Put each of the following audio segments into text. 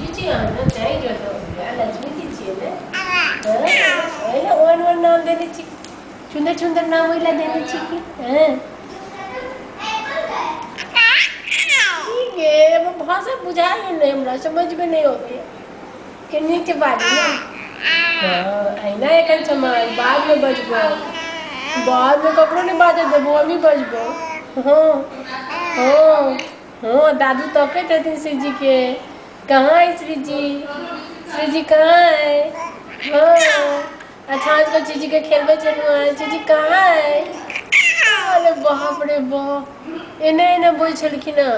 जी छी अहाँ ने, तैं जोतो लक्ष्मी जी छियै ने। हाँ, ओहन ओहन नाम देने छी, सुन्दर सुन्दर नाम ओहि लए देने छी कि। हाँ ठीक है, भाषा बुझाइए नहि, हमरा समझमे नहि अबैए के नीक बाजू ने। हाँ अहिना एखन समझ, बादमे बजबो, बादमे ककरो नहि बाजऽ देबो, हमही बजबो। हाँ हाँ हाँ, दादू तकैत हेथिन श्रीजी के, कहाँ है श्रीजी, श्रीजी कहाँ है। हाँ अच्छा, आजकल श्रीजी के खेलबै छलहुँ हेँ, श्रीजी कहाँ है। अरे बाप रे बाप, एना एना बजै छलखिन हेँ,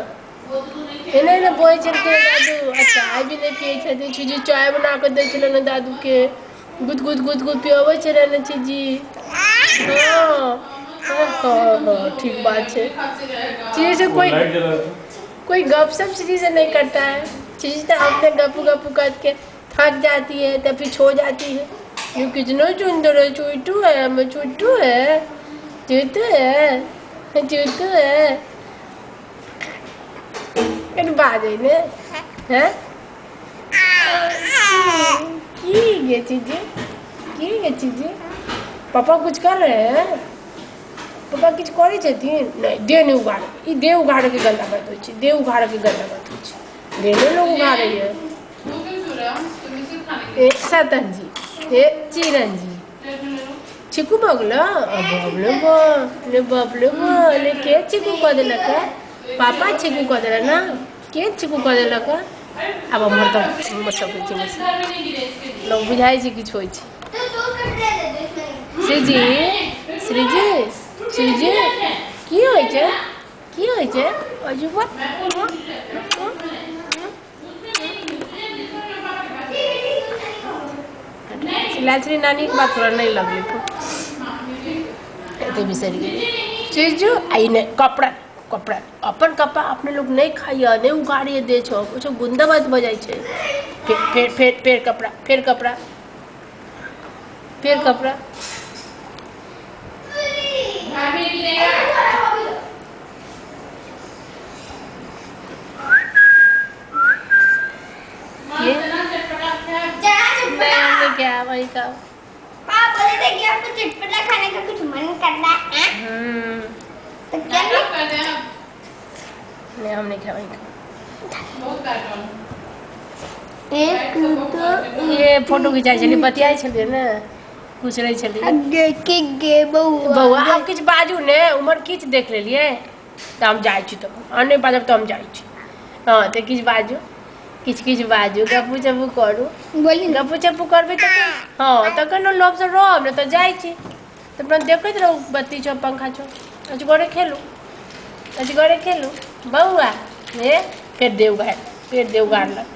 एना एना बजै छलखिन हेँ दादू। आ चाय भी नहि पियै छथिन श्रीजी, चाय बना कऽ दै छलनि हेँ दादूके, गुद गुद गुद गुद पियबै छलनि हेँ श्रीजी। हाँ हाँ हाँ ठीक बात है। श्रीजी से कोई कोई गप सप श्री से नहीं करता है। श्री तो अपने गप्पू गप्पू करके थक जाती है, तब फिर छो जाती है। ये कितना सुंदर है, छोटू है, हमें छोटू है, छोटू है, छोटू है। कन बाजे ने हैं की गे चीजी, की गे चीजी, पापा कुछ कर रहे हैं, पापा किछु करै छथिन नहि। देह नहि उघाड़, ई देह उघाड़ैके गन्दा बात होइ छै, देह उघाड़ैके गन्दा बात होइ छै, देह नहि लोक उघाड़ैए। ए सतनजी, ए चिरंजी, चीकू भऽ गेलो, बबले बा, बबले बा, ले के चीकू कऽ देलक, पापा चीकू कऽ देलक ने, के चीकू कऽ देलक। आब हमर तऽ सकै छी, लोक बुझाइ छै किछु होइ छै। श्रीजी श्रीजी श्रीजी की होइ छै, की होइ छै अजूबा। लालश्री नानी के बात तोरा नहि लगलै, एते बिसरि गेलै। चीजू आई नहि, कपड़ा कपड़ा अपन कपड़ा अपने लोग नहि खाइए, नहि उघाड़िए दै छौ, ओ गुंदा बात भऽ जाइ छै। फेर फेर फेर फेर कपड़ा, फेर कपड़ा, फेर कपड़ा। ये नहीं क्या वही का आप बोले थे कि आपको चटपटा खाने का कुछ मन कर रहा है, तो क्या कर रहे हैं? नहीं हम नहीं खाएंगे। एक तो ये फोटो खिंचाई छलियै, बतियाइ छलियै ने, कुचरै छलियै। के गे बउआ बउआ आब किछु बाजू ने, उम्हर किछु देख लेलियै तऽ हम जाइ छी, तब अहाँ नहि बाजब तऽ हम जाइ छी। हँ तऽ किछु बाजू, किछु किछु बाजू, गप्पू चप्पू करू, बोली गप्पू चप्पू करबै तखन, हँ तखन ने लोभसँ रहब, नहि तऽ जाइ छी तऽ अपना देखैत रहू, बत्ती छौ पंखा छौ, असगरे खेलू, असगरे खेलू बउआ। हे फेर देह उघाड़ि, फेर देह उघाड़लक,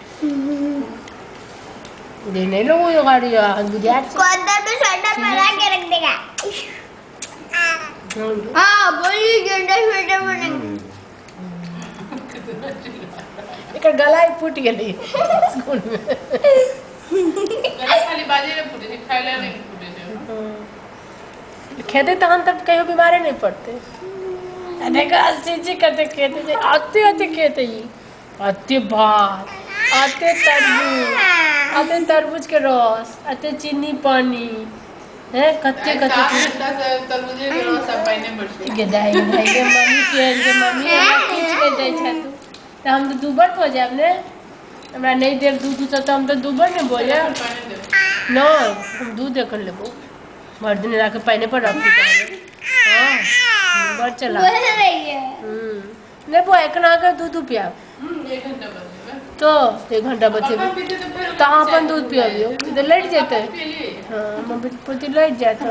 देह नहि लोक उघाड़ैए, बुझाइ छै। अंदर में स्वेटर बना के रख देगा। हाँ बोली गेंडा स्वेटर बना। एकर गला फूटि गेलै स्कूलमे। गला खाली बाजे ले फूटे छै, खाय ले नहि फूटे छै। खेतै तहन तऽ कहियो बीमारे नहि पड़तै। आ देखो 80 कते खेतै छै, अते अते खेतै ई, अते भात, अते तरबूज, अते तरबूज के रस, अते चीनी पानी, हैं कते कते। 7 घंटा से तरबूजे के रस आ पानि बरसै। गे दाइ गे दाइ गे मम्मी केहन गे मम्मी, हमरा किछु नहि दै छै तू, तऽ हम तऽ दुबर भऽ जायब ने, हमरा नहि देब दूध उध तऽ हम तऽ दुबर ने भऽ जायब। नहि हम दूध एखन लेबो, भरि दिन राखि पानि पर रखी। हाँ बड़ चला नहि बौआ, एखन अहाँके दूध पियाब तो 1 घंटा बचेबै तऽ अहाँ अपन दूध पियाबियौ, तऽ लड़ि जेतै। हाँ मम्मी पोती लड़ि जायत।